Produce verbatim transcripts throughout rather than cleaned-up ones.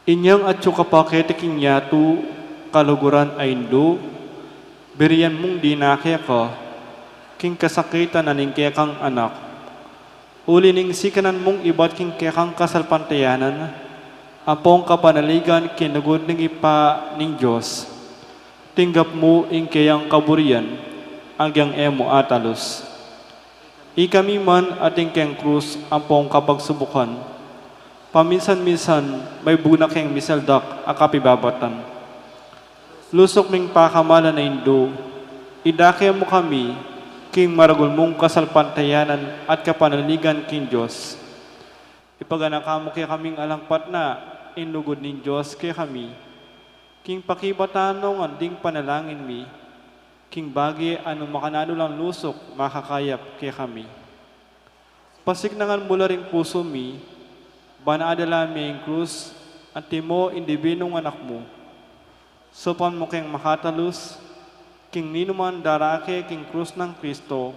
Inyang atyu ka pa keti king yatu, kaluguran a indu, birian mung dina keka king kasakitan na ning kekang anak. Uli ning sikanan mung ibat king kekang kasalpantayanan ampong kapanaligan king lugud ning Ibpa ning Dios, tinggap mu ing keyang kaburian anggang e mu atalus. Ikami man atin keng krus ampong kapagsubukan, paminsan-minsan maybug na keng misaldak a kapibabatan. Lusuk ming pakamalan a indu, idake mu kami king maragul mung kasalpantayanan at kapanaligan king Dios. Ipaganaka mu kekaming alang patna ing lugud ning Dios kekami, king pakibatan no ngan ding panalangin mi, king bage a nung makananu lang lusuk makakayap kekami. Pasiknangan mu la ring pusu mi, ban adala mi ing krus antimo ing dibinung anak mu. Saupan mu keng makatalus king ninuman darake king krus nang Kristo,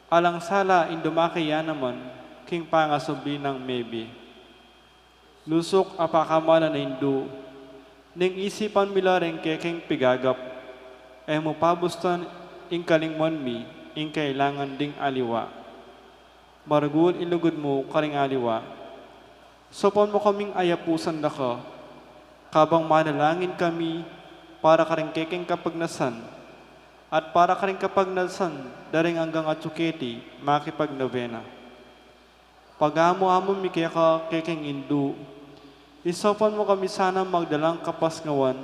alang sala ing dumake ya naman king pangasubli nang mebie. Lusuk a pakamalan a indu, ning isipan mi la ring kekeng pigagap, e mu pabustan ing kalingwan mi ing kailangan ding aliwa. Maragul ing lugud mu karing aliwa. Saupan mu kaming ayapusan da ka, kabang manalangin kami para karing kekeng kapagnasan, at para karing kapagnasan da ring anggang atyu keti makipagnobena. Pagamu-amu mi keka kekeng indu, isaupan mu kami sanang magdalang kapasnawan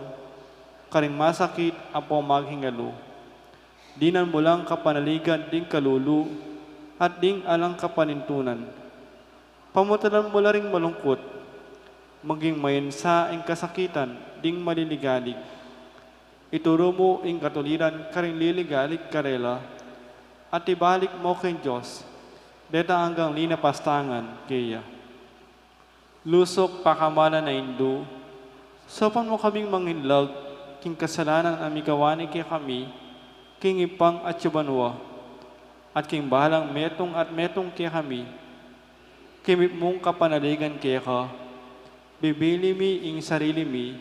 karing masakit ampong maghingalu. Dinan mu lang kapanaligan ding kalulu at ding alang kapanintunan. Pamutalan mu la ring malungkut, maging mayensa ing kasakitan ding maliligalig. Ituru mu ing katuliran karing liligalig karela, at ibalik mu king Dios deta anggang linapastangan keya. Lusuk pakamalan a indu, saupan mu kaming manginlag king kasalanan a migawa na kekami king Ibpang atyu banua, at king balang metung at metung kekami. Kimit mung kapanaligan keka, bibili mi ing sarili mi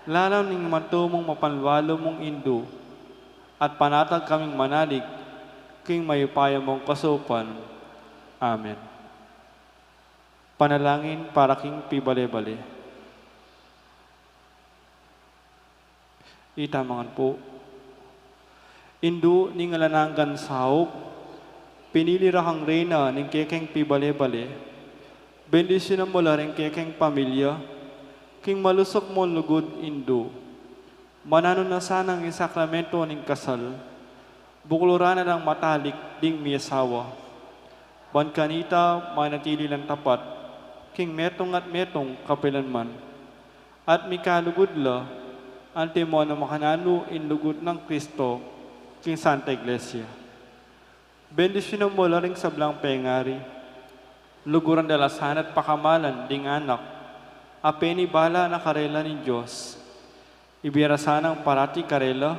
lalam ning mantu mung mapanwalu mung indu, at panatag kaming manalig king mayupaya mung kasaupan. Amen. Panalangin para king pibale-bale. Itamu ngan pu. Indu ning alang anggang saup, pinili ra kang reyna ning kekeng pibale-bale. Bendisyunan mu la ring kekeng pamilya king malusuk mung lugud, indu. Mananu na sanang ing sakramento ning kasal, bukluran na lang matalik ding miasawa. Ban kanita manatili lang tapat king metung at metung kapilanman, at mikalugud la antimo na makananu ing lugud nang Kristo king Santa Iglesia. Bendisyunan mu la ring sablang pengari. Luguran da la sana't pakamalan ding anak a penibala na karela ning Dios. Ibie ra sanang parati karela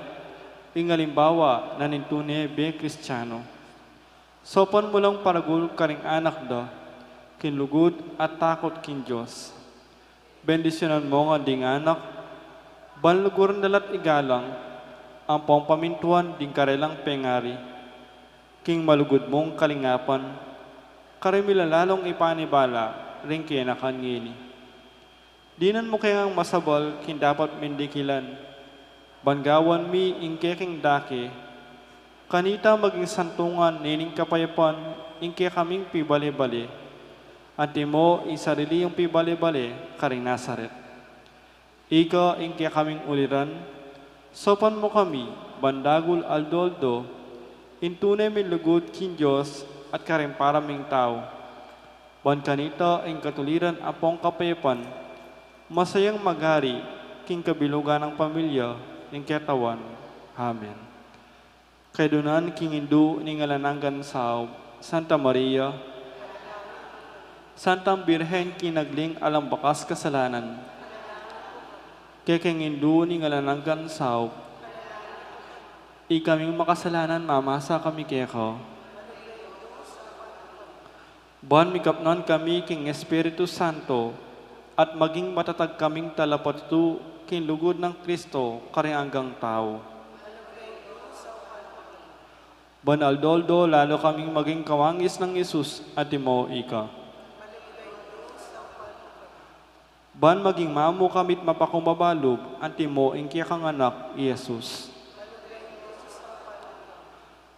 ing alimbawa na ning tune bie Kristiano. Saupan mu lang paragul karing anak da king lugud at takut king Dios. Bendisyunan mu ngan ding anak, ban luguran da la't igalang ampong pamintuan ding karelang pengari. King malugud mung kalingapan, karin mi la lalung ipanibala ring kayanakan ngeni. Dinan mu keng masabal king dapat ming dikilan, ban gawan mi ing kekeng dake, kanita maging santungan ne ning kapayapan ing kekaming pibale-bale, antimo ing sarili yung pibale-bale karing Nazaret. Ika ing kekaming uliran, saupan mu kami ban dagul aldo-aldo ing tune ming lugud king Dios at karing para ming tau. Ban kanita ing katuliran ampong kapayapan, masayang magari king kabilugan nang pamilya ning ketawan. Amen. Kaydunan king Indu ning alang anggang saup, Santa Maria, Santang Birhen king nagling alang bakas kasalanan, kekeng Indu ning alang anggang saup, ikaming makasalanan mamasa kami keka. Ban mikapnan kami king Espiritu Santo, at maging matatag kaming talapatutu king lugud nang Kristo karing anggang tau. Ban aldo-aldo lalu kaming maging kawangis nang Jesus, antimo ika. Ban maging mamu kami't mapakumbaba lub, antimo ing kekang Anak, i Jesus.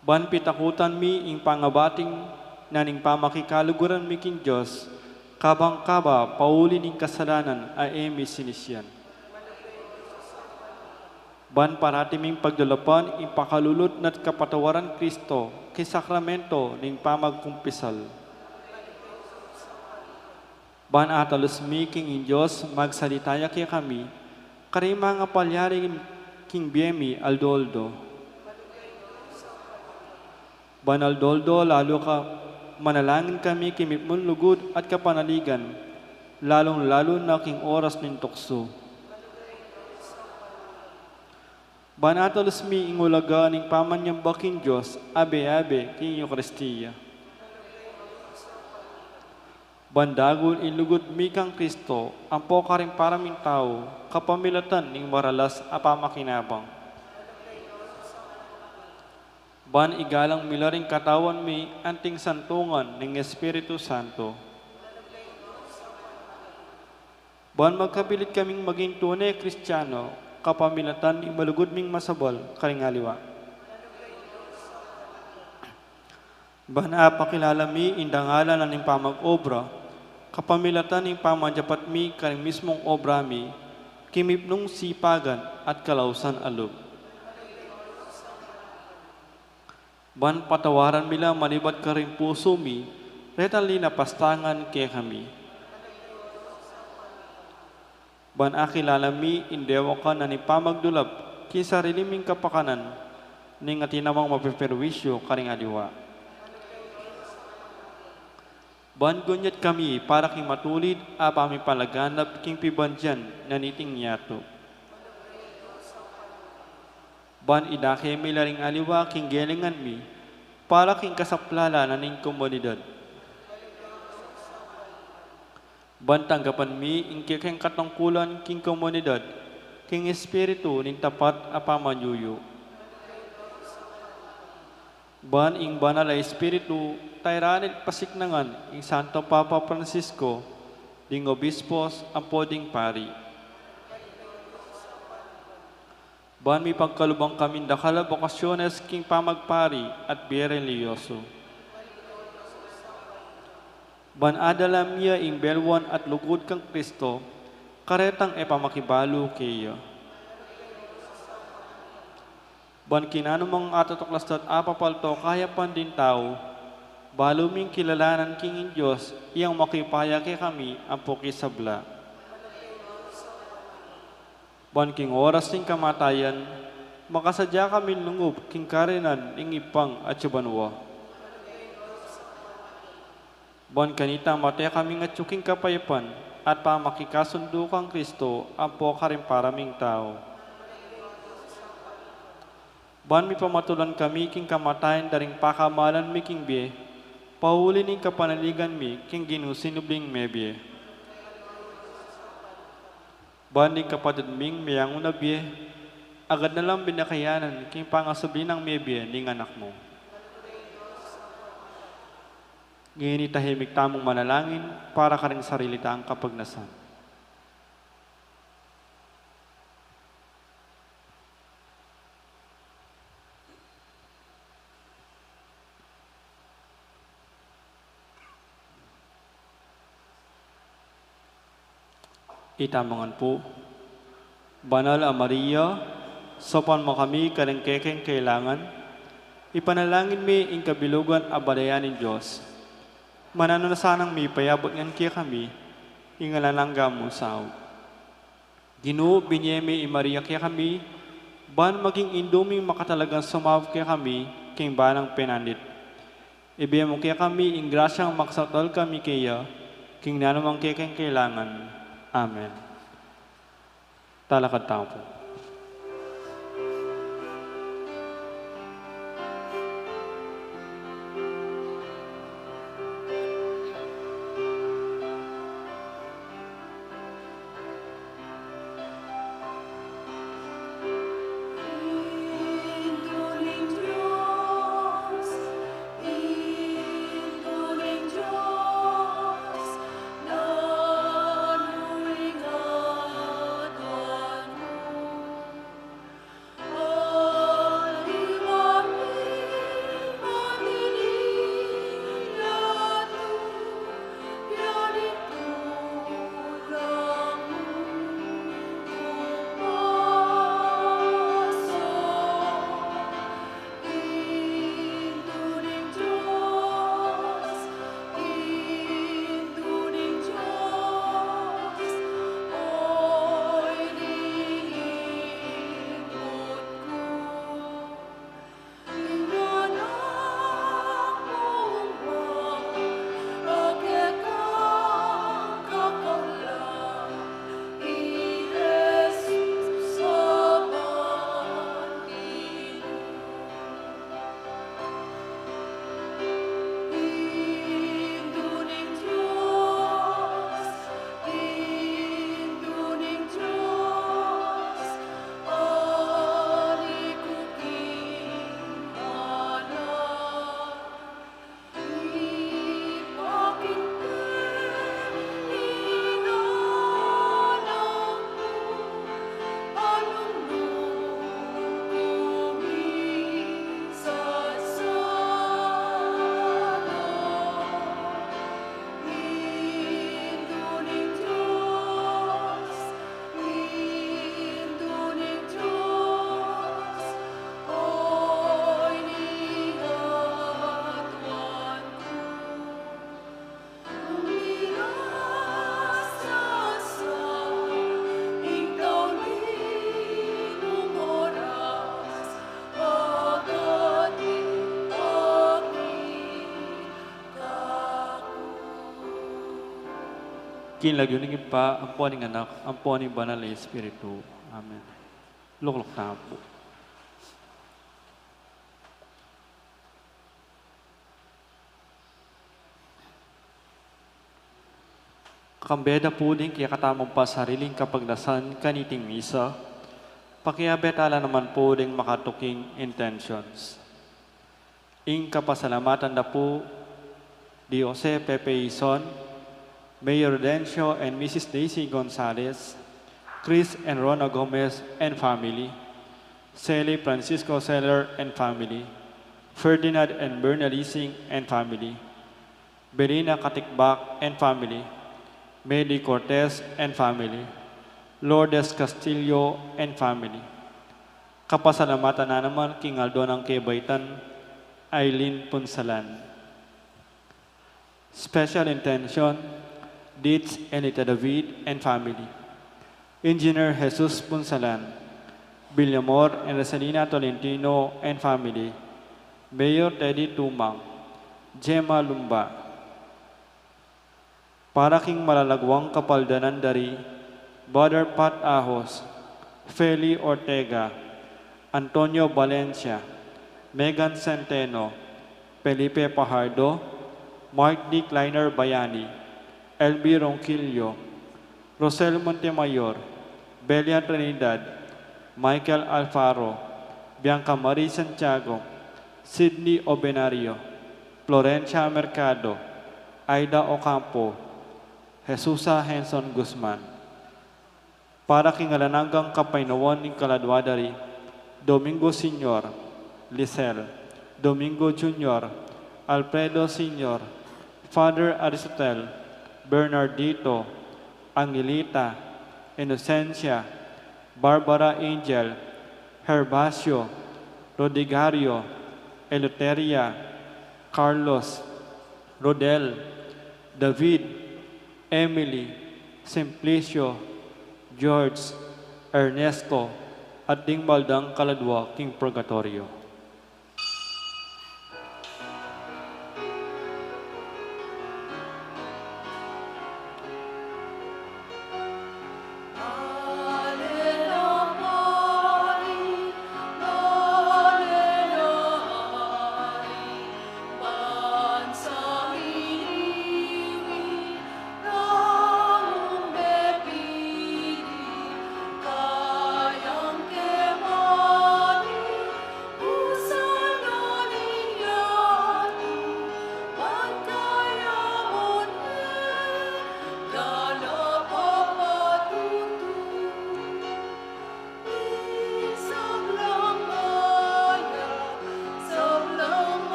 Ban pitakutan mi ing pangabating na ning pamakikaluguran mi king Dios, kabang kaba pauli ning kasalanan a e mi sinisian. Ban parati ming pagdalapan ing pakalulu na't kapatawaran Kristo king sakramento ning pamagkumpisal. Ban atalus mi king ing Dios magsalita ya kekami, karing mangapalyari king bie mi aldo-aldo. Ban aldo-aldo lalu ka manalangin kami king mipnung lugud at kapanaligan, lalung-lalu na king oras ning tuksu. Ban atalus mi ing ulaga ning pamanyamba king Dios, abe-abe king Eukaristia. Ban dagul ing lugud mi kang Kristo, ampo karing para ming tau, kapamilatan ning maralas a pamakinabang. Ban igalang mi la ring katawan mi anting santungan ning Espiritu Santo. Ban magkapilit kaming maging tune Kristiano, kapamilatan ning malugud ming masabal karing aliwa. Ban apakilala mi ing dangalan na ning pamag-obra, kapamilatan ning pamanyapat mi karing mismung obra mi, king mipnung sipagan at kalausan a lub. Ban patawaran mi la manibat karing pusu mi, retang linapastangan kekami. Ban akilala mi ing dewakan na ning pamagdulap king sarili ming kapakanan, ning atin namang mapeperwisyu karing aliwa. Ban gunyat kami para king matulid a pamipalaganap king pibandian na niting yatu. Ban idake mi la ring aliwa king gelingan mi, para king kasaplalan na ning komunidad. Ban tanggapan mi ing kekeng katungkulan king komunidad, king espiritu ning tapat a pamanyuyu. Ban ing Banal a Espiritu, tairan at pasiknangan ing Santo Papa Francisco, ding obispos, ampo ding pari. Ban mipagkaluban kaming dakal a bokasyones king pamagpari at bie relihiyoso. Ban adala mi ya ing belwan at lugud kang Kristo, karetang e pamakibalu keya. Ban king nanumang atutuklas at apapalto kayapan ding tau, balu ming kilalanan king ing Dios, yang makipaya kekami ampo king sabla. Ban king oras ning kamatayan, makasadya kaming lungub king karinan ning Ibpang atsu banua. Ban kanita mate kaming atsu king kapayapan, at pamakikasundu kang Kristo, ampo karing para ming tau. Ban mipamatulan kami king kamatayan da ring pakamalan mi king bie, pauli ning kapanaligan mi king Ginu sinubling mebie. Ban ding kapatad ming meyangu na bie, agad na lang binakayanan king pangasubli nang mebie ning Anak mu. Ngeni tahimik tamung manalangin para karing sarili tang kapagnasan. Itamu ngan pu. Banal a Maria, saupan mu kami karing kekeng kailangan, ipanalangin mi ing kabilugan a balayan ning Dios. Mananu na sanang mipayabut ngan kekami ing alang angga mung saup. Ginu, binie me i Maria kekami, ban maging indu ming makatalagang sumaup kekami king banang penandit. Ibie mu kekami ing grasyang makasaup kami keya, king nanumang kekeng kailangan. Amen. Talakad tamu pu. King lagyu ning Ibpa, ampo ning Anak, ampo ning Banal a Espiritu. Amen. Lukluk tamu pu. Kambe da pu ding kekatamung pasariling kapagnasan kaniting misa, pakiabe tala naman pu ding makatuking intentions. Ing kapasalamatan da pu di Jose Pepe Ison, Mayor Dencio and Missus Daisy Gonzalez, Chris and Rona Gomez and family, Sally Francisco Seller and family, Ferdinand and Berna Lising and family, Belina Katikbak and family, Medi Cortez and family, Lourdes Castillo and family. Kapasalamatan na naman king aldo nang kebaitan, Aileen Punsalan. Special intention, Ditz Elita David and family. Engineer Jesus Punsalan, Villamor and Rosalina Tolentino and family. Mayor Teddy Tumang, Gemma Lumba. Para king malalagwang kapaldanan dari, Brother Pat Ahos, Feli Ortega, Antonio Valencia, Megan Centeno, Felipe Pajardo, Mark D. Kleiner Bayani, L B Ronquillo, Rosel Montemayor, Belia Trinidad, Michael Alfaro, Bianca Marie Santiago, Sydney Obenario, Florencia Mercado, Aida Ocampo, Jesusa Henson Guzman. Para king alang anggang kapaynawan ning kaladwa dari, Domingo Senior, Lisel, Domingo Junior, Alfredo Senior, Father Aristotel, Bernardito, Angelita, Inocencia, Barbara Angel, Herbacio, Rodigario, Eleuteria, Carlos, Rodel, David, Emily, Simplicio, George, Ernesto, at ding mabaldang kaladwa king purgatoryo.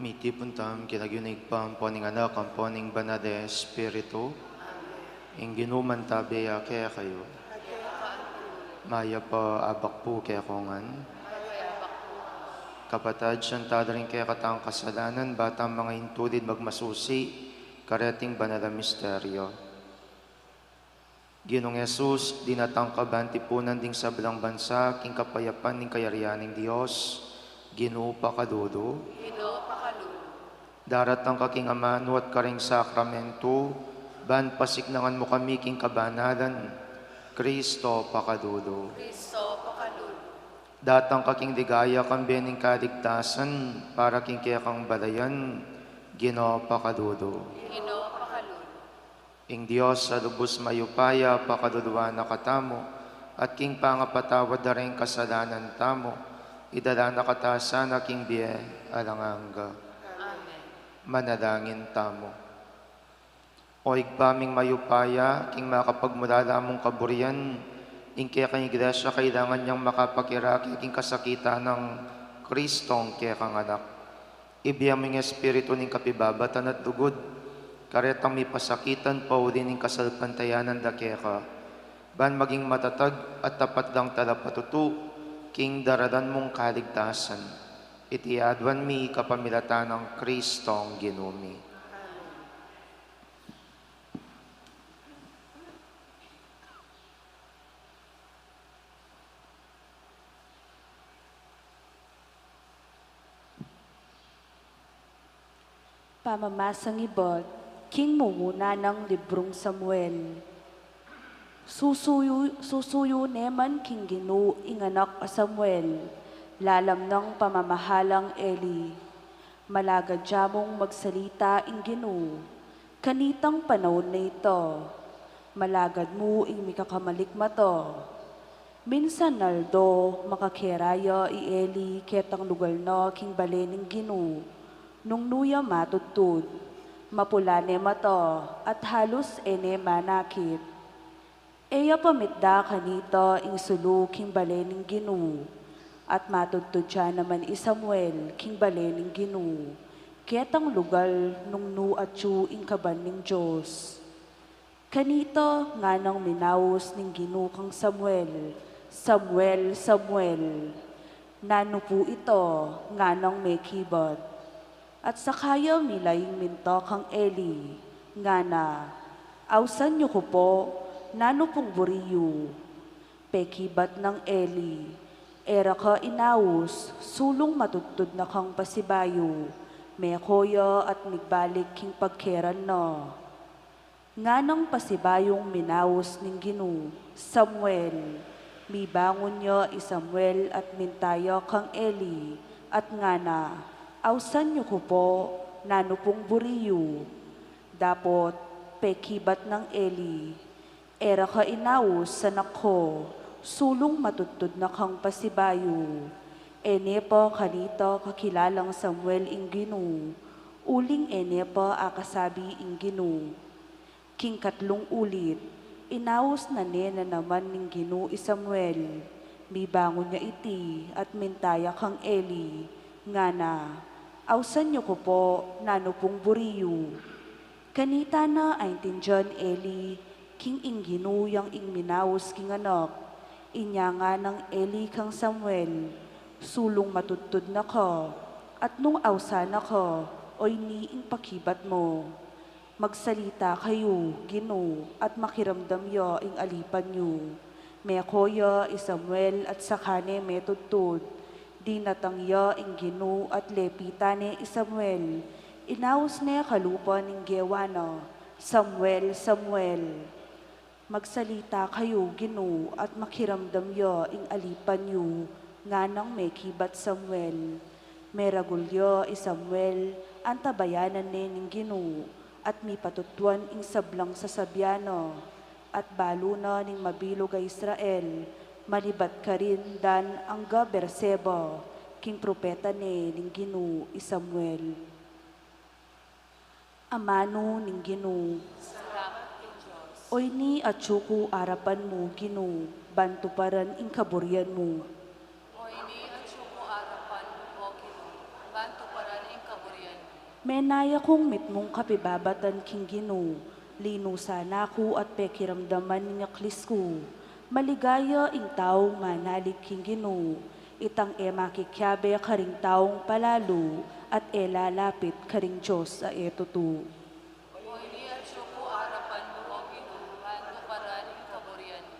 Mitipun tamu king lagyu ning Ibpa, ampo ning Anak, ampo ning Banal a Espiritu. Ing Ginu mantabe ya kekayu. Mayap a abak pu kekongan. Kapatad, sisian tala ring kekatang kasalanan, ba tang manga intulid magmasusi kareting banal a misteryo. Ginung Jesus, dinatang ka ban tipunan ding sablang bansa king kapayapan ning kayarian ning Dios, Ginu pakalulu. Ginu pakalulu. Daratang ka king amanu at karing sakramentu, ban pasiknangan mu kami king kabanalan, Kristo pakalulu. Kristo pakalulu. Datang ka king ligaya kambe ning kaligtasan, para king kekang balayan, Ginu pakalulu. Ginu pakalulu. Ing Dios a lubus mayupaya pakaluluan na katamu, at king pangapatawad da ring kasalanan tamu, idala na kata sana king bie alang angga. Amen. Manalangin tamu. O Ibpa ming mayupaya, king makapagmulala mung kaburian, ing kekang Iglesia kailangan yang makapakirake king kasakitan nang Kristong kekang Anak. Ibie mu ing espiritu ning kapibabatan at lugud, karetang mipasakitan pauli ning kasalpantayanan da keka, ban maging matatag at tapat lang talapatutu king daralan mung kaligtasan. Iti aduan mi kapamilatan nang Kristong Ginu mi. Pamamasang ibat king mumuna nang librung Samuel. Susuyu, susuyu ne man king Ginu ing anak a Samuel, lalam nang pamamahalang Eli. Malagad ya mung magsalita ing Ginu, kanitang panaun na ita. Malagad mu ing mikakamalikmata. Minsan aldo, makakera ya i Eli ketang lugal na king bale ning Ginu. Nung nu ya matudtud, mapula ne mata at halus e ne manakit. E ya pamitda kanita ing sulu king bale ning Ginu, at matudtud ya naman i Samuel king bale ning Ginu, ketang lugal nung nu atyu ing kaban ning Dios. Kanita nganang minaus ning Ginu kang Samuel, "Samuel, Samuel." "Nanu pu ita?" nganang mekibat. At saka ya milaing minta kang Eli, ngana, "Ausan yu ku pu, nanu pung buri yu?" Pekibat nang Eli, "E ra ka inaus, sulung matudtud na kang pasibayu." Meko ya at migbalik king pagkeran na. Nganang pasibayung minaus ning Ginu, "Samuel." Mibangun ya i Samuel at minta ya kang Eli, at ngana, "Ausan yu ku pu, nanu pung buri yu?" Dapot, pekibat nang Eli, "E ra ka inaus, anak ku, sulung matudtud na kang pasibayu." E ne pa kanita kakilalang Samuel ing Ginu, uling e ne pa akasabi ing Ginu. King katlung ulit, inaus na ne na naman ning Ginu i Samuel. Mibangun ya iti at minta ya kang Eli, ngana, "Ausan yu ku pu, nanu pung buri yu?" Kanita na aintindian Eli king ing Ginu yang ing minaus king anak. Inya nganang Eli kang Samuel, "Sulung matudtud na ka, at nung ausan na ka, oyni ing pakibat mu." "Magsalita kayu, Ginu, at makiramdam ya ing alipan yu." Meko ya i Samuel at saka ne metudtud. Dinatang ya ing Ginu at lepitan ne i Samuel. Inaus ne kalupa ning gewa na, "Samuel, Samuel." "Magsalita kayu, Ginu, at makiramdam ya ing alipan yu," nganang mekibat Samuel. Meragul ya i Samuel, antabayanan ne ning Ginu, at mipatutuan ing sablang sasabian na, at balu na ning mabilug a Israel, malibat karin Dan angga Beerseba, king propeta ne ning Ginu i Samuel. Amanu ning Ginu. Salamat king Dios. Oyni atyu ku arapan mu, Ginu, ban tuparan ing kaburian mu. Oyni atyu ku arapan mu, O Ginu, ban tuparan ing kaburian mu. Menaya kung mitmung kapibabatan king Ginu, linusan na ku at pekiramdaman ning aklis ku. Maligaya ing taung manalig king Ginu, itang e makikiabe karing taung palalu, at e lalapit karing Dios a e tutu. Oyni atyu ku arapan mu, O Ginu, ban tuparan ing kaburian mu.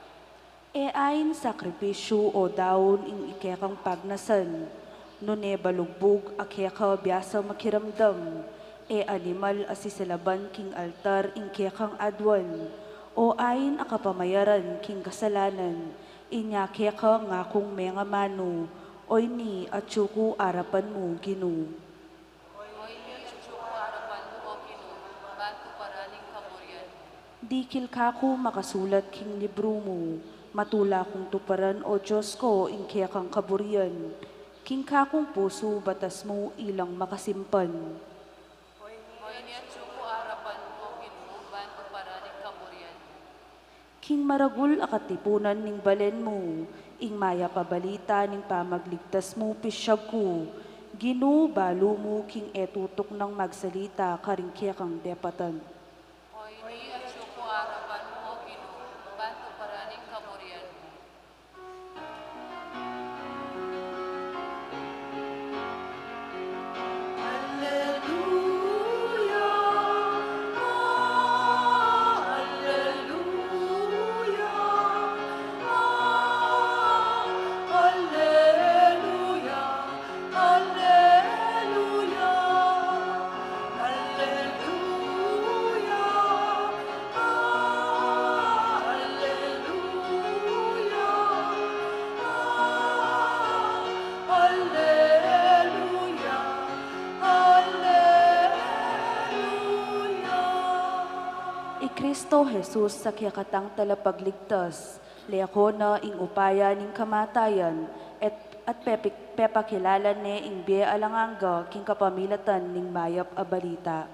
E ain sakripisyu o daun ing ikekang pagnasan, nune balugbug a keka biasa makiramdam. E animal a sisilaban king altar ing kekang aduan, o ain a kapamayaran king kasalanan, inya keka ngakung mengamanu, oyni atyu ku arapan mu, Ginu. Oyni atyu ku arapan mu, O Ginu, ban tuparan ing kaburian mu. Tikil kaku makasulat king libru mu, matula kung tuparan, O Dios ko, ing kekang kaburian. King kakung pusu, batas mu ilang makasimpan. King maragul a katipunan ning balen mu, ing mayap a balita ning pamagligtas mu pisyag ku, Ginu, balu mu king e tutuknang magsalita karing kekang depatan. I Kristo Jesus a kekatang talapagligtas, leko na ing upaya ning kamatayan, at, at pepik-, pepakilala ne ing bie alang angga king kapamilatan ning mayap a balita.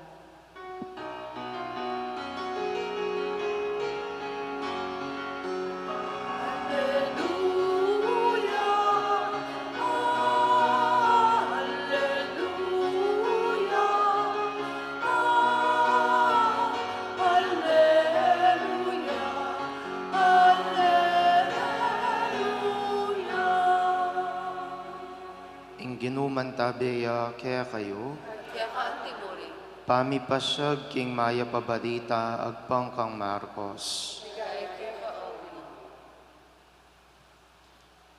Ing Ginu mantabe ya kekayu. Pamipasyag king mayap a balita agpang kang Marcos.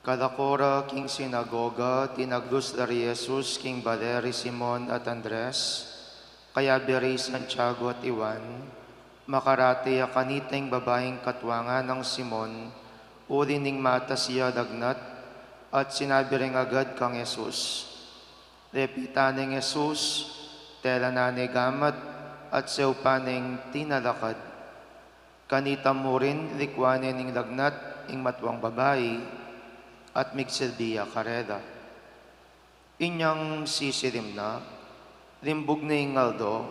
Kada kora king sinagoga, tinaglus da ri Jesus king bale ri Simon at Andres, kayabe ri Santiago at Juan, makarate ya kanita ing babaing katwangan nang Simon, uli ning matas ya lagnat, at sinabi ring agad kang Jesus. Lepitan neng Jesus, telanan ne gamat, at seupan neng tinalakad. Kanita mu rin likuan ne ning lagnat ing matwang babai, at migsilbi ya karela. Inyang sisilim na, limbug ne ing aldo,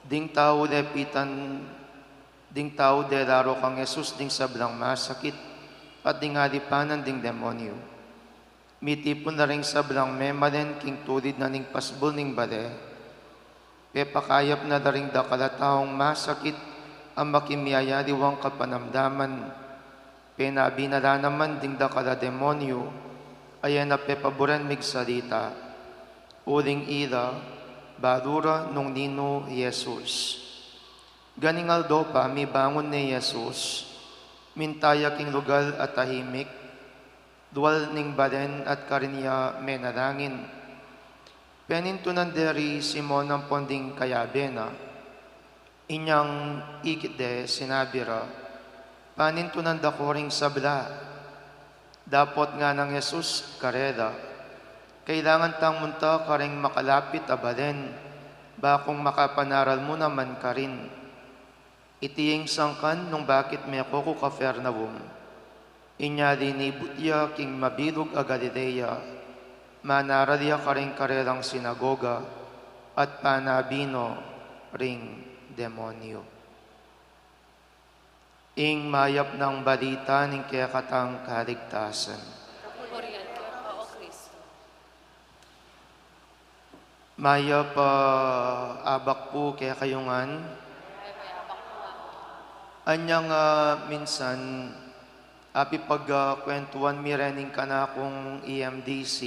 ding tau lepitan, ding tau delaru kang Jesus ding sablang masakit, at ding alipanan ding demonyu. Mitipun la ring sablang memalen king tulid na ning pasbul ning bale. Pepakayap na la ring dakal a taung masakit a makimiyayaliwang kapanamdaman. Penabi na la naman ding dakal a demonyu a e na pepaburen migsalita. Uling ila, balu ra nung ninu i Jesus. Ganing aldo pa, mibangun ne i Jesus, minta ya king lugal a tahimik, dual ning balen at karin ya menalangin. Penintunan de ri Simon ampon ding kayabe na. Inyang ikit de, sinabi ra, panintunan da ko ring sabla. Dapot ngana nang Jesus karela, kailangan tang munta karing makalapit a balen, bakung makapanaral mu naman karin. Iti ing sangkan nung bakit meko ku Capernaum. Inya linibut ya king mabilug a Galilea, manaral ya karing karelang sinagoga, at panabi no ring demonyu. Ing mayap nang balita ning kekatang kaligtasan. Kapurian ka, O Kristo. Mayap a abak pu kekayu ngan. Anyang, ah, minsan, apipagkwentuan mi rin ing kanakung E M D C,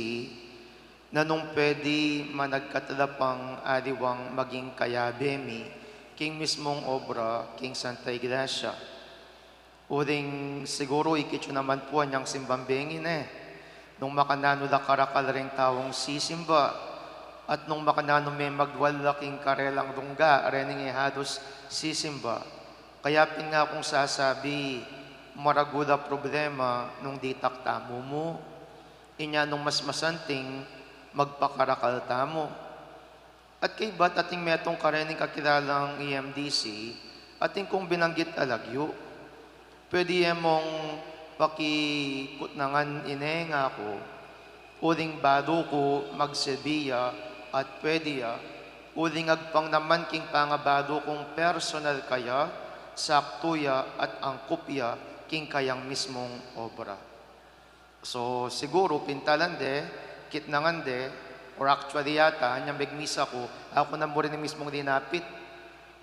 na nung pwede managkatala pang aliwang maging kayabe mi, king mismung obra, king Santa Iglesia. Uling siguru ikit yu naman pu anyang simbang bengi ne. Nung makananu la karakal reng taung sisimba, at nung makananu me magdual la king karelang lungga, reng e halus sisimba. Kaya pin nga kung sasabi, maragul a problema nung ditak tamu mu. Inya nung mas masanting, magpakarakal tamu. At kaybat ating metung karening kakilalang E M D C, Atin kung binanggit a lagyu. Pwede ye mung pakikutnangan ine, ngaku, uling balu ku magsilbi ya, at pwede ya, uling agpang naman king pangabalu kung personal kaya, saktu ya at angkup ya king kayang mismung obra. So, siguru, pintalan de, kitnangan de, or actually yata, anyang megmisa ku, aku na mu rin ing mismung linapit.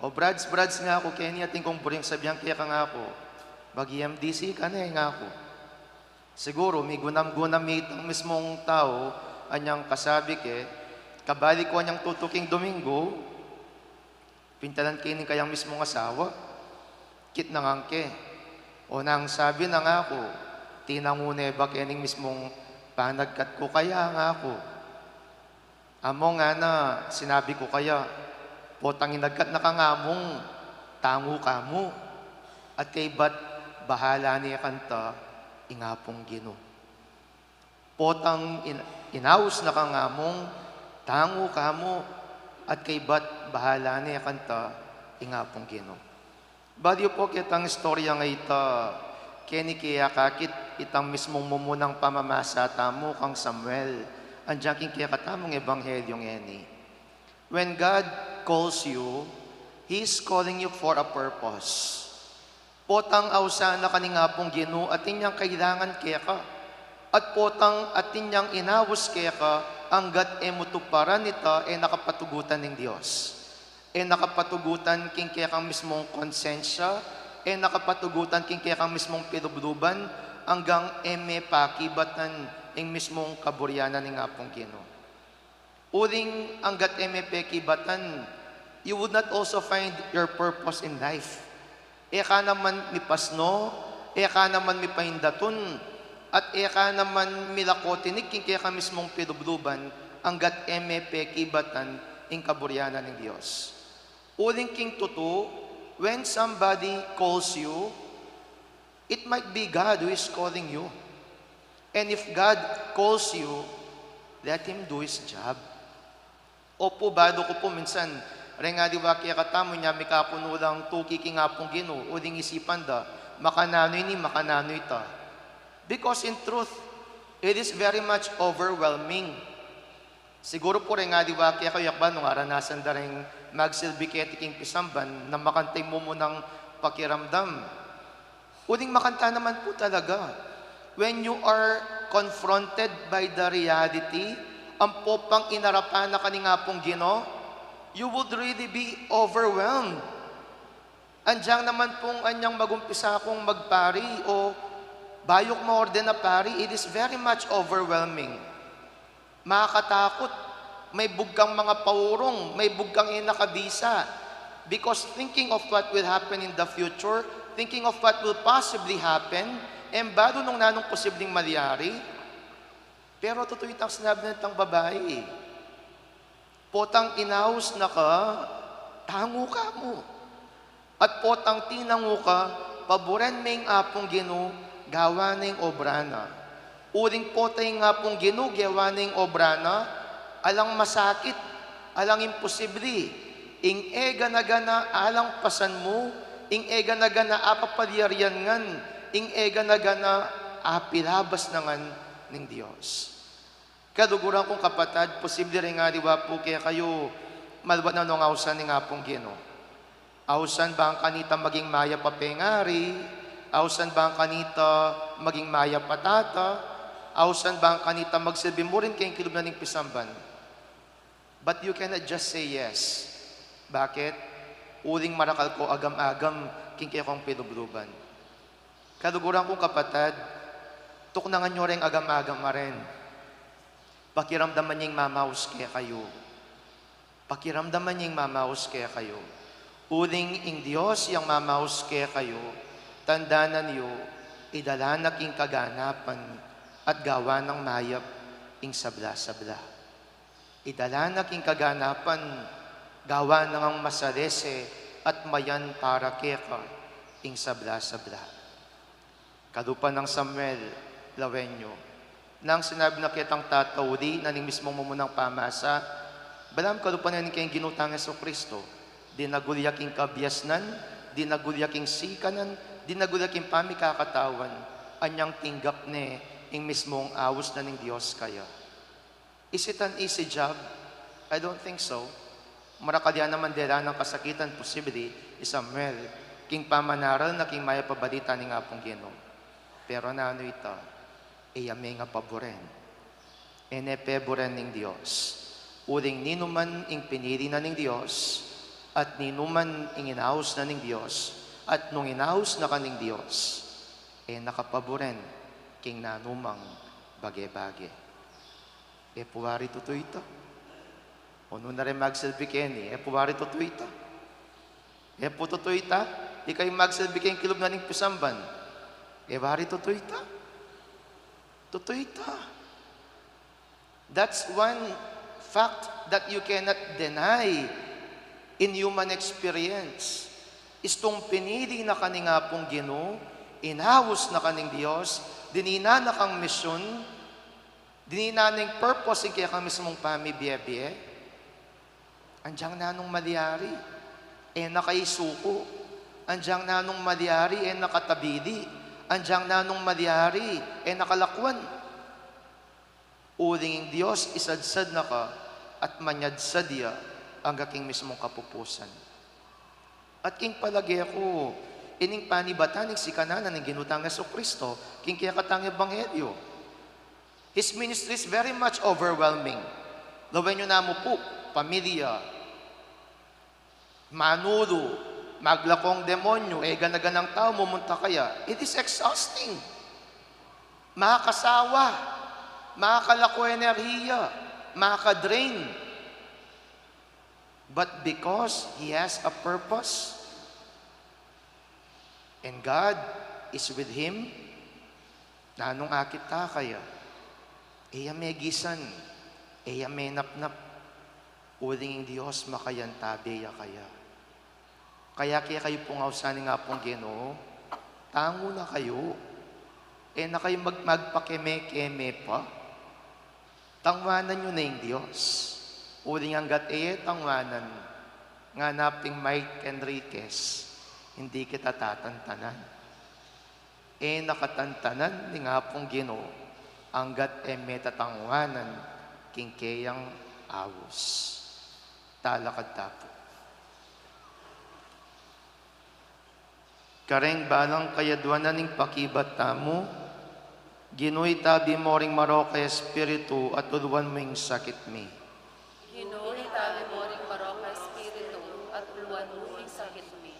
O, Brads, Brads, ngaku, keni atin kung buring sabian keka, ngaku. Mag-M D C ka ne, ngaku. Siguru, migunam-gunam itang mismung tau, anyang kasabi ke, kabalik ku anyang tutuking Domingo, pintalan ke ning kayang mismung asawa. Kitnangan ke. O, nang sabi na, ngaku, tinangu ne ba kening mismung panagkat ku kaya, ngaku. Amu ngana, sinabi ku kaya, potang inagkat na ka ngamung tangu ka mu. At kaybat bahala ne kanta ing Apung Ginu. Potang in-, inaus na ka ngamung tangu ka mu, at kaybat bahala ne kanta ing Apung Ginu. Balu yu pu ketang istorya a ita, keni ke akakit itang mismung mumunang pamamasa tamu kang Samuel, anyang king kekatamung ebanghelyo ngeni. When God calls you, He is calling you for a purpose. Potang ausan na ka ning Apung Ginu, atin yang kailangan keka. At potang atin yang inaus keka, anggat e mu tuparan ita, e na ka patugutan ning Dios. E na ka patugutan king kekang mismung konsensya, e na ka patugutan king kekang mismung pilubluban, anggang e me pakibatan ing mismung kaburian na ning Apung Ginu. Uling anggat e me pekibatan, you would not also find your purpose in life. E ka naman mipasno, e ka naman mipaindatun, at e ka naman milakotinig king kekang mismung pilubluban, anggat e me pekibatan ing kaburian na ning Dios. Uling king tutu, when somebody calls you, it might be God who is calling you. And if God calls you, let Him do His job. Opu, balu ku pu minsan, reng aliwa kekatamu, inya mikakunu lang tuki king Apung Ginu, uling isipan da, makananu ini, makananu ita. Because in truth, it is very much overwhelming. Siguru pu reng aliwa kekayu, yakba nung aranasan da reng magsilbi keti king pisamban, na makanta ing mumunang pakiramdam. Uling makanta naman pu talaga. When you are confronted by the reality, ampo pang inarapan na ka ning Apung Ginu, you would really be overwhelmed. Anyang naman pung anyang magumpisa kung magpari o bayu kung maorden a pari, it is very much overwhelming. Makakatakut, maibug kang mangapaurung, maibug kang e na kabisa. Because thinking of what will happen in the future, thinking of what will possibly happen, e mu balu nung nanung posibleng malyari. Pero tutu itang sinabi nitang babai, potang inaus na ka, tangu ka mu. At potang tinangu ka, paburen me ing Apung Ginu, gawan ne ing obra na. Uling potang ing Apung Ginu, gawan ne ing obra na, alang masakit, alang imposibli, ing e gana-gana alang pasan mu, ing e gana-gana apapalyarian ngan, ing e gana-gana apilabas na ngan ning Dios. Kaluguran kung kapatad, posible reng aliwa pu kekayu, malwa na nung ausan ning Apung Ginu. Ausan bang kanita maging mayap a pengari, ausan bang kanita maging mayap a tata, ausan bang kanita magsilbi mu rin king kilub na ning pisamban. But you cannot just say yes. Bakit? Uling marakal ko agam-agam king kekong pilubluban. Kaluguran kung kapatad, tuknangan yu reng agam-agam a ren. Pakiramdaman ye ing mamaus kekayu. Pakiramdaman ye ing mamaus kekayu. Uling ing Dios yang mamaus kekayu, tandanan yu, idala na king kaganapan at gawan nang mayap ing sabla-sabla. Idala na king kaganapan, gawan nang masalese at mayan para keka ing sabla-sabla. Kalupa nang Samuel, lawen yu. Nang sinabi na ketang tatauli na ning mismung mumunang pamasa, balamu kalupa na ning kayang Ginu tang Jesucristo, dinagul ya king kabiasnan, Dinagul ya king sikanan, dinagul ya king pamikakatawan, anyang tinggap ne ing mismung aus na ning Dios kaya. Is it an easy job? I don't think so. Marakal ya naman dela nang kasakitan, posible, i Samuel, king pamanaral na king mayap a balita ning Apung Ginu. Pero nanu ita? E ya me ing apaburen. E ne peburen ning Dios. Uling ninuman ing pinili na ning Dios, at ninuman ing inaus na ning Dios, at nung inaus na ka ning Dios, e na ka paburen king nanumang bage-bage. E pu wari tutu ita? O nung na rin magsilbi keni, e pu wari tutu ita? E pu tutu ita? Ika ing magsilbi keng kilub na ning pisamban. E wari tutu ita? Tutu ita. That's one fact that you cannot deny in human experience. Istung pinili na ka ning Apung Ginu, inaus na ka ning Dios, dininan na kang misyun, dininan na ing purpose ing kekang mismung pamibie-bie. Anyang nanung malyari, e na ka isuku. Anyang nanung malyari, e na ka tabili. Anyang nanung malyari, e na ka lakwan. Uling ing Dios isadsad na ka at manyadsad ya angga king mismung kapupusan. At king palage ku, ining panibatan ning sikanan na ning Ginu tang Jesucristo king kekatang ebanghelyo. His ministry is very much overwhelming. Lawen yu namu pu, pamilya, manulu, maglakong demonyo, e gana-ganang tau mumunta kaya. It is exhausting. Makakasawa, makakalako enerhiya, makaka-drain. But because he has a purpose, and God is with him, nanung akit ta kaya? E ya megisan, e ya menapnap, uling ing Dios makayantabe ya kaya. Kaya kekayu pung ausan ning Apung Ginu, tangu na kayu. E na kayu mag-, magpakeme-keme pa. Tangwanan yu na ing Dios. Uling anggat e tangwanan, ngana ping Mike Enriquez, hindi kita tatantanan. E na ka tantanan ning Apung Ginu, anggat e me tatangwanan king keyang aus. Talakad ta pu. Kareng balang kayaduanan ning pakibat tamu, Ginu, itabi mu ring marok a espiritu at uluan mu ing sakit mi. Ginu, itabi mu ring marok a espiritu at uluan mu ing sakit mi.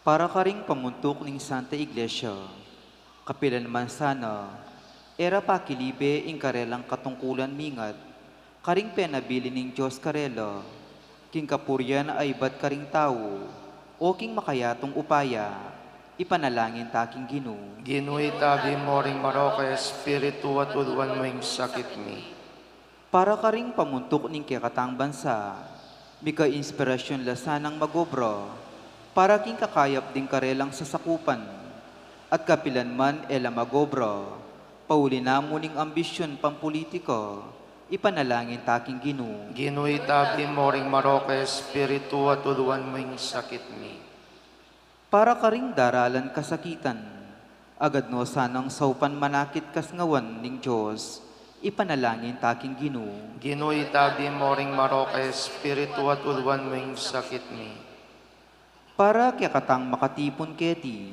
Para karing pamuntuk ning Santa Iglesia, kapilan man sana, e ra pakilibe ing karelang katungkulan mingat karing penabilin ning Dios karela, king kapurian a ibat karing tau, o king makayatung upaya, ipanalangin ta king Ginu. Ginu, itabi mu ring marok a espiritu at uluan mu ing sakit mi. Para karing pamuntuk ning kekatang bansa, mika inspirasyun la sanang mag-obra para king kakayap ding karelang sasakupan, at kapilan man e la mag-obra, pauli na mu ning ambisyun pampulitika, ipanalangin ta king Ginu. Ginu, itabi mu ring marok a espiritu at uluan mu ing sakit mi. Para karing daralan kasakitan, agad no sanang saupan manakit kasngawan ning Dios, ipanalangin ta king Ginu. Ginu, itabi mu ring marok a espiritu at uluan mu ing sakit mi. Para kekatang makatipun keti,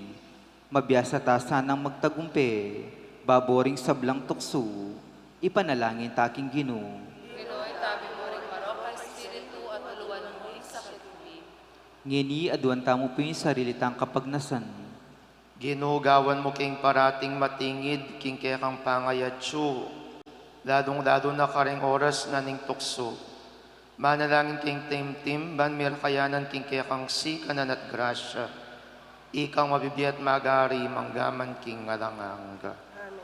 mabiasa ta sanang magtagumpe babo ring sablang tuksu, ipanalangin ta king Ginu. Ginu, itabi mu ring marok a espiritu at uluan mu ing sakit mi. Ngeni, aduan tamu pu ing sarili tang kapagnasan. Ginu, gawan mu king parating matingid king kekang pangayatsu, lalung-lalu na kareng oras na ning tuksu. Manalangin king timtim ban mi ra kayanan king kekang sikanan at grasya. Ikang mabibie at magari manggaman king alang angga. Amen.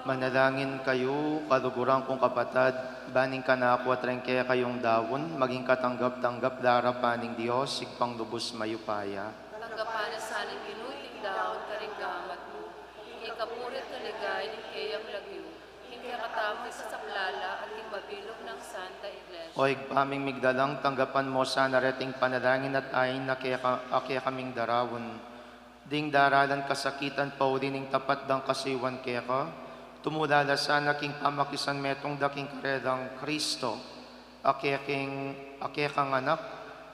Manalangin kayu, kaluguran kung kapatad, ban ing kanaku at ring kekayung daun, maging katanggap-tanggap la arapan ning Dios, Ibpang lubus mayupaya. Tanggapan na sa ning Ginu iting daun karing gamat mu, king kapurian at kaligayan ning keyang lagyu, king kekatamung ikasaplala at king mabilug nang Santa Iglesia. O Ibpa ming migdalang, tanggapan mu sana reting panalangin at ain a keka-, a kekaming daraun. Ding daralan kasakitan pauli ning tapat dang kasuyuan keka, tumula la sana king pamakisanmetung da king karelang Kristo, a keking, a kekang Anak,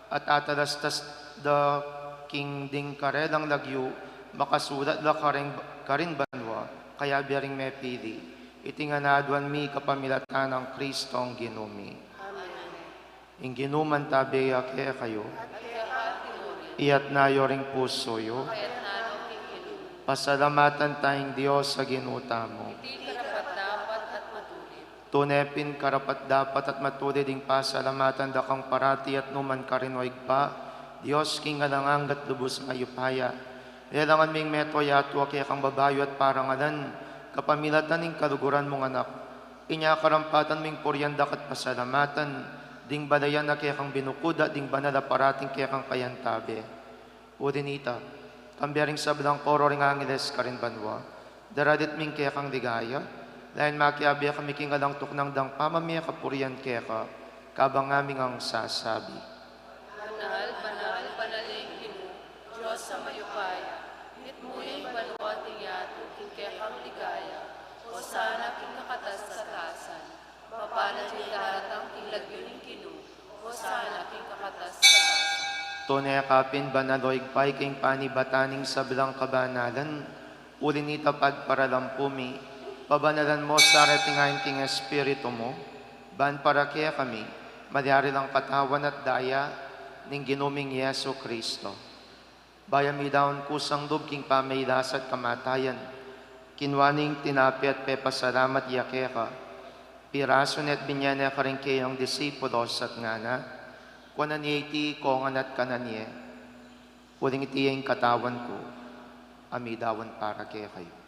at atalastas da king ding karelang lagyu, makasulat la karing, karin banua, kayabe ring mepili. Iti ngan aduan mi kapamilatan nang Kristong Ginu mi. Amen. Ing Ginu mantabe ya kekayu. At keka mu rin. Iyatas yu ring pusu yu. Iyatas ku rin king Ginu. Pasalamatan taya ing Dios a Ginu tamu. Iti karapat-dapat at matulid. Tune pin karapat-dapat at matulid ing pasalamatan da kang parati at nu man karin, o Ibpa, Dios king alang angga at lubus mayupaya. Lelangan ming metung yatu a kekang babayu at parangalan, kapamilatan ning kaluguran mung Anak. Inya karampatan ming purian da ka at pasalamatan, ding balayan a kekang binukud at ding banal a parating kekang kayantabe. Uli nita, kambe ring sablang koro ring angeles karin banua, daralit mi ing kekang ligaya, lain makiabe kami king alang tuknang dang pamamie kapurian keka, kabang ngaming sasabi. Banal, banal, banal ing Ginu, Dios a mayupaya, mitmu ya ing banua at ing yatu king kekang ligaya, Hosana king kakatas-katasan. Mapalad ya ing daratang king lagyu ning Ginu, Hosana king kakatas-katasan. Tune ka pin banal, o Ibpa, ika ing panibatan ning sablang kabanalan, uli nita pagparalampu mi, pabanalan mu sa reting ain king Espiritu mu, ban para kekami, malyari lang katawan at daya ning Ginu ming Jesu Kristo. Bayu mi daun kusang lub king pamagkasakit at kamatayan, kinua ne ing tinape at pepasalamat ya keka, pirasu ne at binye ne karing keyang disipulos at ngana, kuanan ye iti kongan at kanan ye, uling iti ing katawan ku, a midaun para kekayu.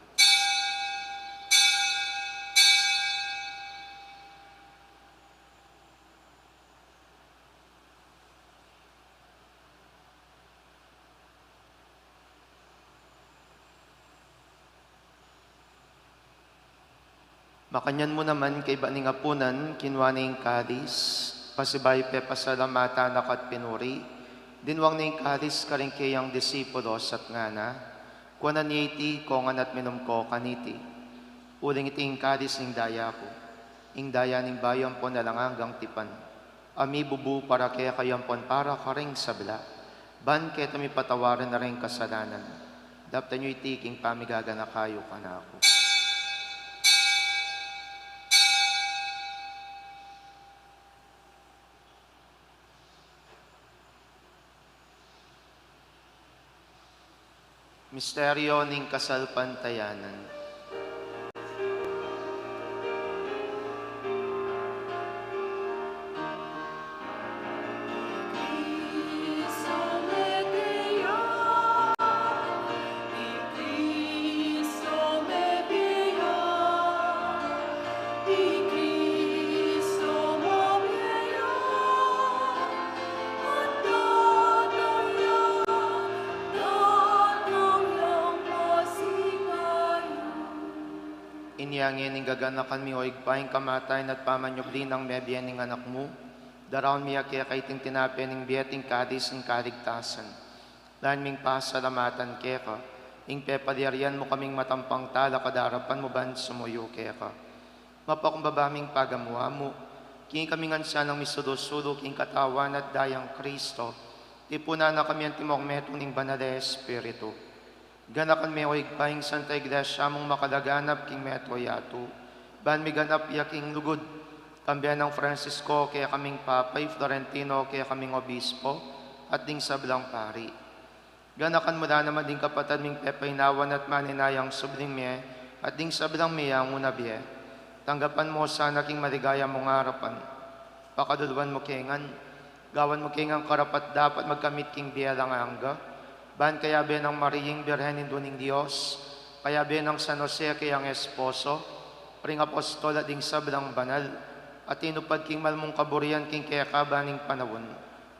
Makanyan mu naman kaybat ning apunan, kinua ne ing kalis, pasibayu pepasalamatan na ka at pinuri, dinwang ne ing kalis karing keyang disipulos at ngana, kuanan ye iti kongan at minum ko kaniti, uling iti ing kalis ning daya ku, ing daya ning bayu ampon alang anggang tipan, a mibubu para kekayu ampon para karing sabla, ban keta mipatawaran na ring kasalanan. Daptan yu iti king pamigaganaka yu kanaku. Misteryo ning kasalpantayanan. Inya ngeni gaganakan mi, o Ibpa, ing kamatayan at pamanyubli nang mebie ning Anak mu, daraun mi keka iting tinape ning bie at ing kalis ning kaligtasan. Lain ming pasalamatan keka, ing pepalyarian mu kaming matampang talakad king arapan mu ban sumuyu keka. Mapakumbaba ming pagamu-amu, king kami ngan sanang misulu-sulu king katawan at dayang Kristo, tipunan na kami antimong metung ning Banal a Espiritu. Ganakan me, o Ibpa, ing Santa Iglesia mung makalaganap king metung yatu, ban miganap ya king lugud, kambe nang Francisco kekaming Papa, i Florentino kekaming Obispo, at ding sablang pari. Ganakan mu la naman ding kapatad ming pepainawan at maninayang subling mie, at ding sablang mie yang una bie. Tanggapan mu sana king maligaya mung arapan. Pakaluluan mu ke ngan, gawan mu ke ngan karapat-dapat magkamit king bie alang angga, ban kayabe nang Mariang Birhen, Indu ning Dios, kayabe nang San Jose keyang esposo, Ring apostol at ding sablang banal a tinupad king malmung kaburian king kekaban ning panaun,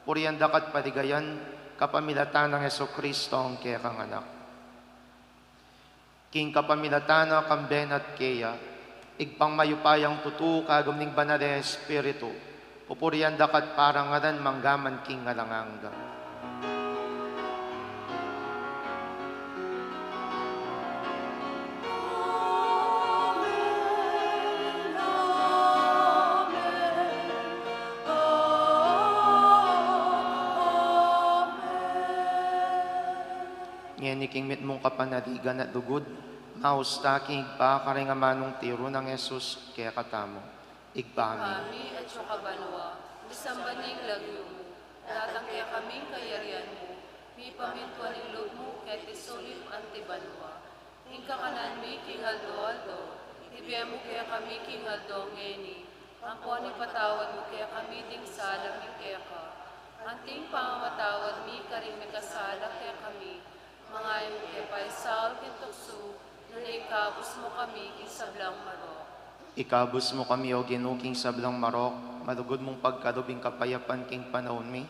purian da ka at paligayan kapamilatan nang Jesucristong kekang Anak. King kapamilatan na, kambe na at keya, Ibpang mayupayang tutu, kagum ning Banal a Espiritu, pupurian da ka at parangalan manggaman king alang angga. Ngeni king mitmung kapanaligan at lugud, maus ta king Ibpa karing amanung tiru nang Jesus kekatamu. Ibpa mi, Ibpa mi, atsu ka banua, misamban ya ing lagyu mu, datang kekami ing kayarian mu, mipamintuan ing lub mu keti sulip anti banua. Ing kakanan mi king aldo-aldo, ibie mu kekami king aldo ngeni, ampon ipatawad mu kekami ding sala mi keka, anti ing pamamatawad mi karing mikasala kekami, manga e mu ke paisaul king tuksu, nune ikabus mu kami king sablang marok. Ikabus mu kami, O Ginu, king sablang marok, malugud mung pagkalub ing kapayapan king panaun mi,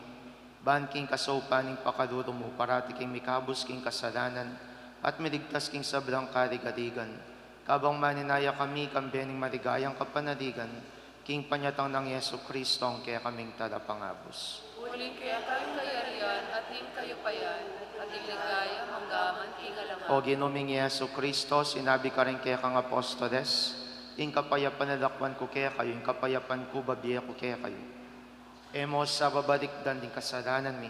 ban king kasaupan ning pakalulu mu, parati kaming mikabus king kasalanan at miligtas king sablang kaligaligan, kabang maninaya kami kambe ning maligayang kapanaligan, king panyatang nang Jesucristong kekaming Talapangabus. Uling keka ing kayarian, at ing kayupayan, at ing ligaya, manggaman king alang angga. O Ginu ming Jesucristo, sinabi mu karing kekang apostoles, Ing kapayapan lakwan ku kekayu, ing kapayapan ku bibie ku kekayu. E mu sa babalikdan ding kasalanan mi,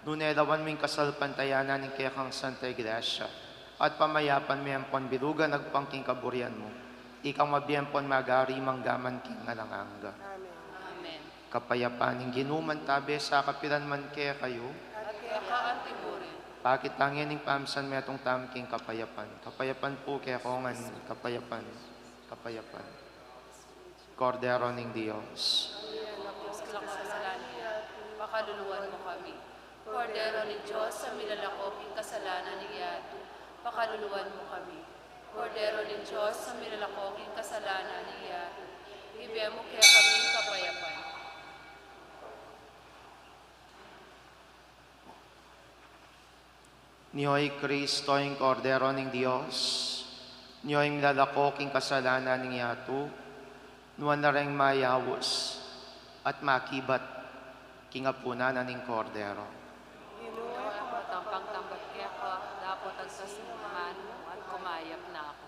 nune lawan mu ing kasalpantayanan ning kekang Santa Iglesia, at pamayapan me ampon bilugan agpang king kaburian mu. Ikang mabie ampon magari manggaman king alang angga. Amen. Amen. Ing kapayapan ning Ginu mantabe sa kapilan man kekayu. At keka anti mu rin. Pakit tangin ing pamsan metung tamu king kapayapan. Kapayapan pu kekongan, kapayapan, kapayapan. Kordero ning Dios. Ang milalako king kasalanan ning yatu, pakaluluan mu kami. Kordero ning Dios, ang milalako king kasalanan ning yatu, pakaluluan mu kami. Kordero ning Dios, ang milalako king kasalanan ning yatu, ibie mu kekami ing kapayapan. Nio i Kristo, ing Kordero ning Dios, nio ing milalako king kasalanan ning yatu, nuan la reng mayaus at makibat king apunan na ning Kordero. Ginu, e ku makatampang-tambat keka, dapot agkas mu ing manu at kumayap na ku.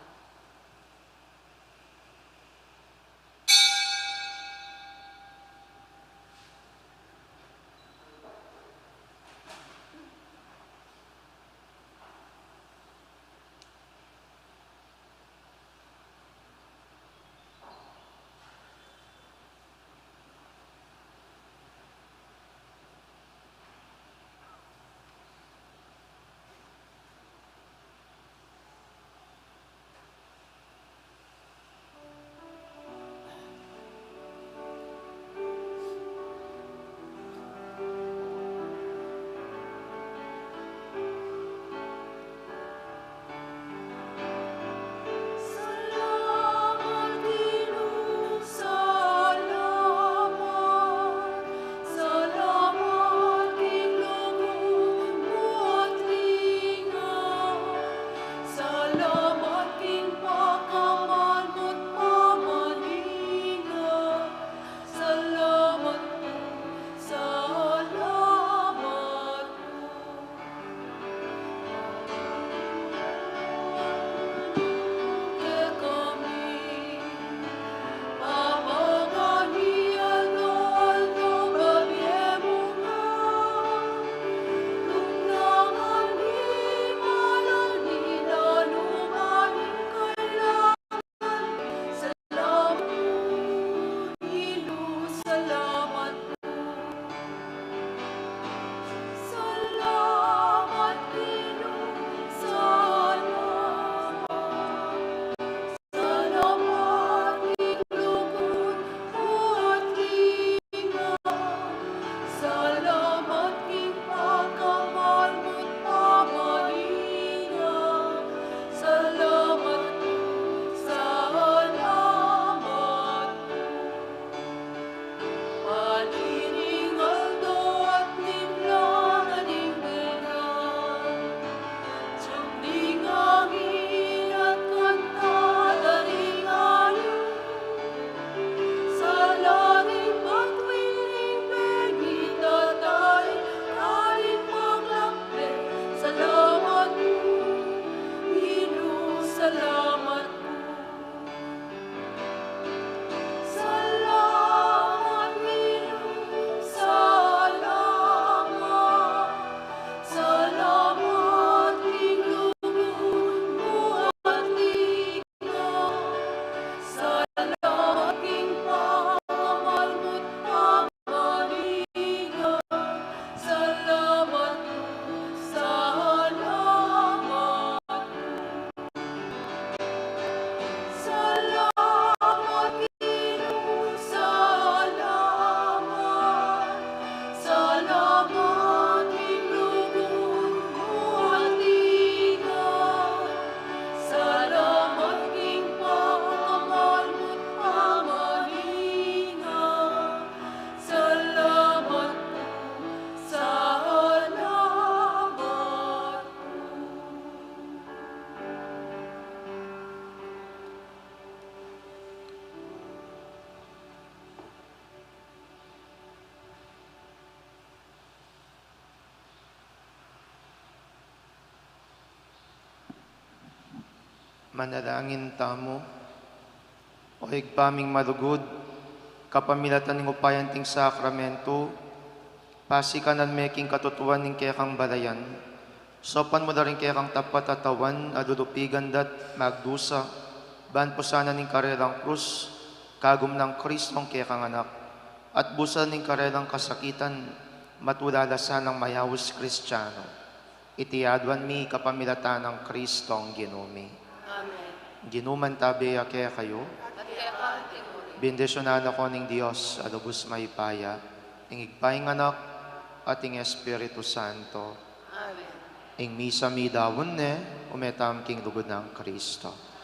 Salamat ku. Salamat, Ginu, salamat. Salamat, Ginu, mu atin. Salamat king pamamal mu't pamalinga. Salamat, salamat. Salamat, Ginu, salamat. Salamat king lugud mu atin. Salamat king pamamal mu't pamalinga. Salamat, salamat. Manalangin tamu. O Ibpa ming malugud, kapamilatan ning upayang iti sakramentu, pasikanan me king katutuan ning kekang balayan, saupan mu la ring kekang tapat a tauan a lulupigan da't magdusa, ban pusanan ning karelang krus, kagum nang Kristong kekang Anak, at busal ning karelang kasakitan, matula la sanang mayaus Kristiyanu. Iti aduan mi kapamilatan nang Kristong Ginu mi. Amen. Ginu mantabe ya kekayu. At keka mu rin. Bendisyunan na kayu ning Dios a lubus mayupaya, ing Ibpa, ing Anak, at ing Espiritu Santo. Amen. Ing misa meyari ne, ume tamu king lugud nang Kristo.